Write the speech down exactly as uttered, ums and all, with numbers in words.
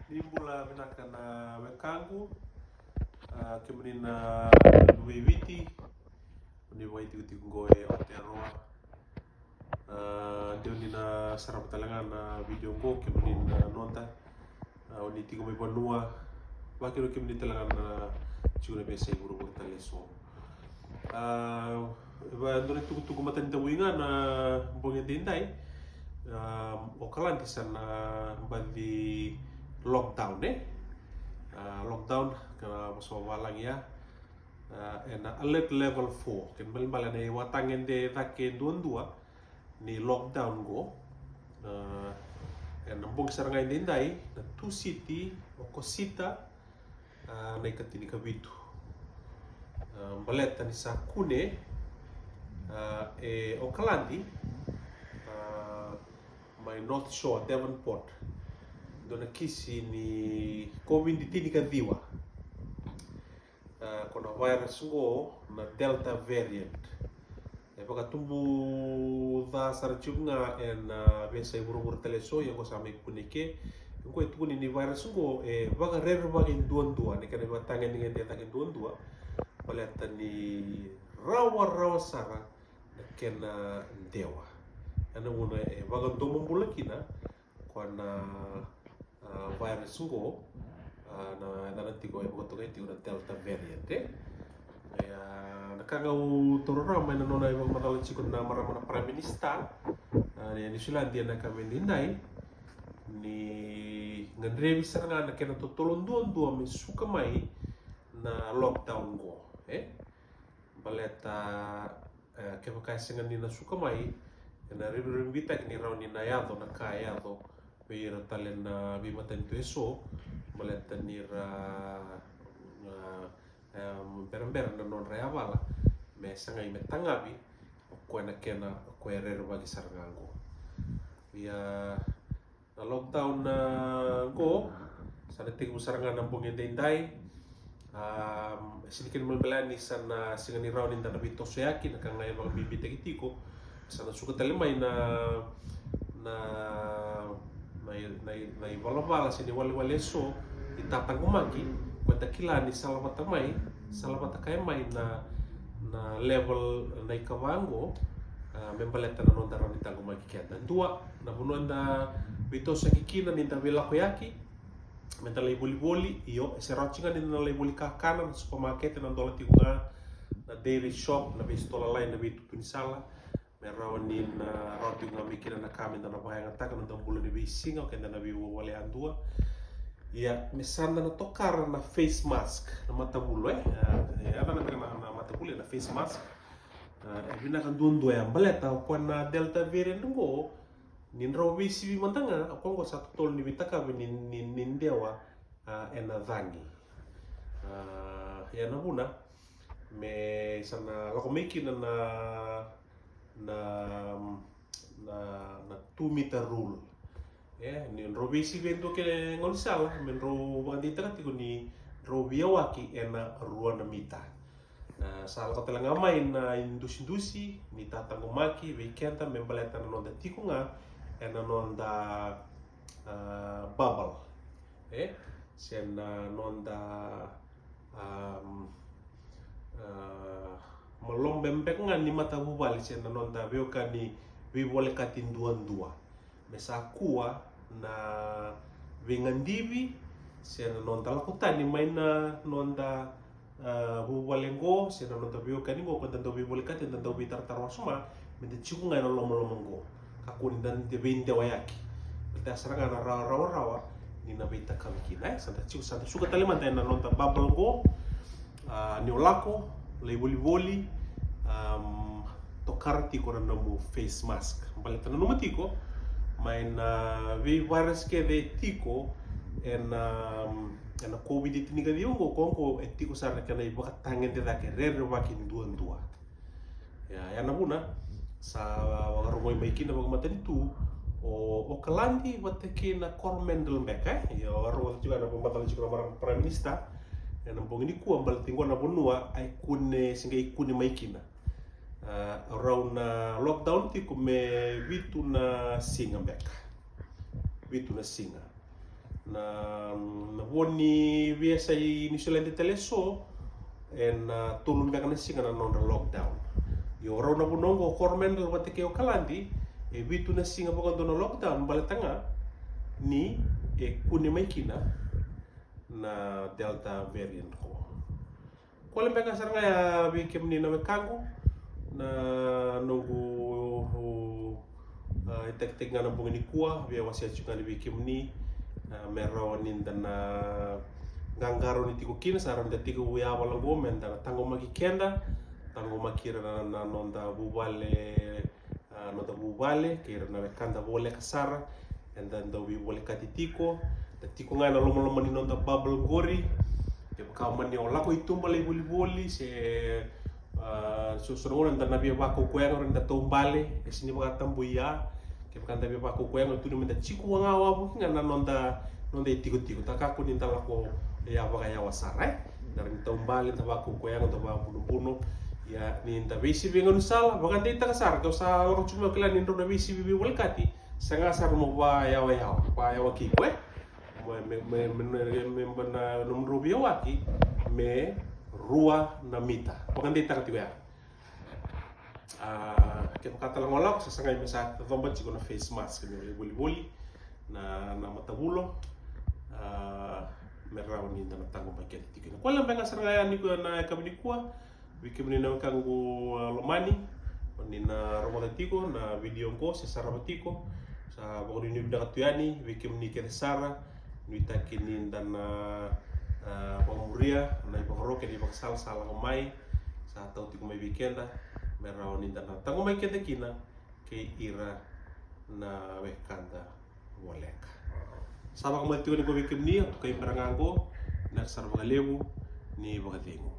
Ni bula vinaka na wekaqu, a, kemuni na luvei Viti, ni vakaitikotiko qo e Aotearoa. A, deu ni na sarava tale ga na video qo, kemuni na noda, a, o ni tiko mai vanua, vakakina kemuni tale ga na tiko na veiyasai vuravura tale eso. A, va dua na tukutuku matanitu ga na bogi edaidai. A, Okaladi sa na baci lockdown, e? A, lockdown, ka na vosa vavalagi ya. A, ena alert level four. Kena ibalebale na ivakatagede cake duadua ni lockdown qo. A, ena bogi sara ga edaidai, na two city, Okosita, a, na ikatinikavitu. A, baleta ni sa kune, a, e Okaladi, a, mai North Shore, Devonport, dua na kisi ni COVID tinikaciwa. A, ko na virus qo na Delta variant. E vakatubu ca sara tiko ga ena, a, veiyasai vuravura tale eso, ia qo sa mai kune ke. Qo e tukuni ni virus qo e vakarerevaki duadua, ni kena ivakatagedegede cake duadua. Baleta ni rawarawa sara na kena dewa. Ena vuna e vakadomobula kina ko na, a, virus qo, a, na, na, na tiko e vakatokai tiko na Delta variant, e? Ia, na ka ga au taura rawa mai na nona ivakamacala tiko na marama na Prime Minister, a, ni Niusiladi ena ka me daidai, ni gadrevi sara ga na kena totolo duadua me suka mai na lockdown qo, e? Baleta, e, kevaka e sega ni na suka mai, ena ribiribitaki ni rawa ni na yaco na ka e yaco vei ira tale na veimatanitu eso, baleta ni ra, a, e, berabera na nodra yavala me sagai me tagavi o koya na kena, o koya e rerevaki sara ga qo. Ia, na lockdown, a, qo sa na tekivu sara ga na bogi edaidai. A, e sega ni kena ibalebale ni sa na sega ni rawa ni da na veitosoyaki, na ka ga e vakabibitaki tiko. Sa na suka tale mai na, na, na, na, na ivalavala se na iwalewale eso ni tataqomaki, ko da kila ni salavata mai, salavata kaya mai na, na level na ikava qo, a, me baleta na noda rawa ni taqomaki keda. Dua na vanua eda veitosoyaki kina ni da veilakoyaki, me da lai volivoli, io, e se rawa tiko ga ni da na lai voli kakana, na supamakete, na dola tiko ga, na dairy shop, na veisitoa lalai, na veitutu ni sala, me rawa ni na rawa tiko ga mai kina na ka me da na vakayagataka na noda bula ni veisiga, o keda na veivuvale yadua. Ia, me sa da na tokara na face mask, na matavulo, e? A, e, a, na, na, na matavulo, na face mask. A, e vinaka duadua ya baleta o koya na Delta variant qo, ni drau veisivi mada ga, o koya qo sa totolo ni veitakavi ni, ni, ni dewa, a, ena cagi. A, ia na vuna, me sa na lako mai kina na, na, na, na two meter rule. E, ni drau veisivi e dua kena gaunisala, me drau vakadeitaka tiko ni drau veiyawaki ena rua na mita. A, sa lako tale ga mai na idusidusi ni tataqomaki vei keda me baleta na noda tiko ga ena noda, a, bubble, e? Se na noda, am, a, malome beka ga ni matavuvale se na noda veiwekani veivolekati duadua. Me sa kua na veigadivi se na noda lako tani mai na noda, a, vuvale qo se na noda veiwekani qo, ko da dau veivolekati, da dau veitaratara wasoma, me da tiko ga ena lomaloma qo. Kakua ni da, da veidewayaki. Baleta sara ga na rawa, rawarawa ni na veitakavi kina, e? Sa da tiko, sa da suka tale mada ena noda bubble qo. A, ni o lako, lai volivoli, am, tokara tiko na nomu face mask. Baleta nanuma tiko mai na veivirus kece e tiko ena, ena COVID tinikaciwa qo, ko qo e tiko sara na kena ivakatagede cake rerevaki duadua. Ia, ia na vuna sa vakarogoi mai kina vakamatanitu o, o Okaladi vata kei na Coromandel beka, e? Ia, vakarogoi tiko na vakamacala tiko na marama Prime Minister ena bogi nikua, baleta qo na vanua a ikune, se qai kune mai kina. A, rau na lockdown tiko me vitu na siga beka. Vitu na siga. Na, na vo ni veiyasai Niusiladi tale eso, e na tolu beka na siga na nodra lockdown. Io, rau na vanua oqo, Coromandel vata kei Okaladi, e vitu na siga vakadua na lockdown, baleta ga ni e kune mai kina na Delta variant qo. Kole beka sara ga ya vei kemuni na wekaqu, na noqu, a, itakitaki ga na bogi nikua, via wasea tiko ga ni vei kemuni, a, me rawa ni da na qaqarauni tiko kina, sa rawa ni da tiko vei ya vale qo, me da na taqomaki keda, taqomaki ira na, na noda vuvale, a, noda vuvale, kei ira na wekada voleka sara, eda dau veivolekati tiko, da tiko ga ena lomaloma ni noda bubble qori. Kevaka mani o lako i tuba lai volivoli, se, a, so, so na gauna da na via vakaukauwa yaga, da taubale, e sega ni vakatabui ya. Kevaka da via vakaukauwa yaga, tukuni me da tiko ga wavoki ga na noda, noda itikotiko. Da kakua ni da lako ya vakayawa sara, e. Da rawa ni taubale, da vakaukauwa yaga, da vakabunobuno. Ia, ni da veisivi e gaunisala, vakadeitaka sara, ke o sa lako tiko mai o kila ni drau na veisivi veivolekati, sega sara mo vakayawayawa, vakayawa kei iko, e. Me, me, me, me, me, me, na, nomudrau veiyawaki me rua na mita. Vakadeitaka tiko ya. A, kevaka tale ga o lako, sasagai me sa coba tiko na face mask, me lai volivoli na, na matavulo, a, me rawa ni da na taqomaki keda tiko kina. Kole beka sara ga ya nikua, na yakavi nikua, vei kemuni na wekaqu, a, lomani, o ni na rogoca tiko na video qo, se sarava tiko, sa vakanuinui vinaka tu yani, vei kemuni kece sara, nuitaki ni da na, a, vakamuria na ivakaro kei na ivakasalasala lako mai, sa tau tiko mai vei keda, me rawa ni da na taqomaki keda kina, kei ira na wekada voleka. Sa vakamacu tiko ni ko vei kemuni, au tukai bera ga qo, na sara vakalevu ni vakacegu.